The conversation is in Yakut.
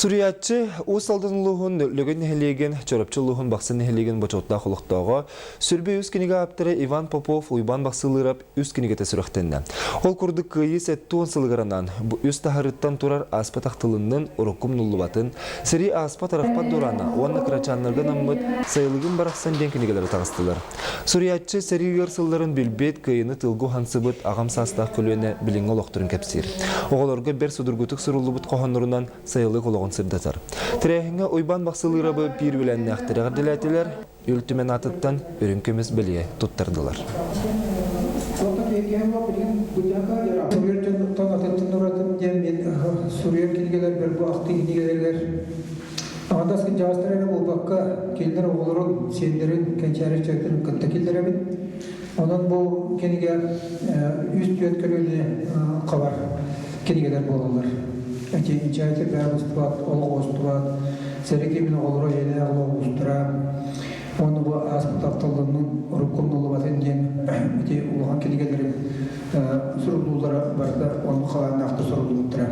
Суруйааччы Уус Алдан улууһун Лөгөй нэһилиэгин, Чурапчы улууһун Бахсы нэһилиэгин бочуоттаах олохтооҕо, Сүрбэ үс кинигэ ааптара Иван Попов Уйбаан Бахсылыырап үс кинигэтэ сүрэхтэннэ. Ол курдук Кыайыы 70 сылыгар анаан бу үс таһарыттан турар ааспатах тылыннын урукку умнуллубатын, сэрии ааспат-арахпат дуораана уонна кырачааннарга анаммыт Сайылыгым барахсан диэн кинигэлэри таҕыстылар. Суруйааччы сэрии ыар сылларын билбит, кыайыыны тылга уһансыбыт аҕам саастаах көлүөнэ билиҥҥи олохторун кэпсиир. Оҕолорго бэрт судургутук суруллубут хоһооннорунан сайылык олоҕун сырдатар. Тэрээһиҥҥэ Уйбаан Бахсылыырабы биир үөлээннээхтэр эҕэрдэлээтилэр, Ил Түмэн аатыттан үрүҥ көмүс бэлиэ туттардылар. Суруйар дьонуттан атыттан уратым диэн мин суруйар кинигэлэрбэр бу ахтыы кинигэлэригэр аҥардас кырдьаҕастар эрэ буолбакка, кинилэр оҕолорун, сиэннэрин, кэнчээри ыччаттарын кытта киллэрэбин. Онон бу кинигэ үс-түөрт көлүөнэ хабар кинигэлэр буолаллар. Эти инчээтир бэйэ устубат, олох устубат, сэрии кэмин оҕолоро ийэлээх олох устара, уонна бу ааспыт ахтылланнын урукку умнуллубатын диэн ити улахан кинигэлэрин суруллуулара барыта оннук халааннаахтык суруллубуттара.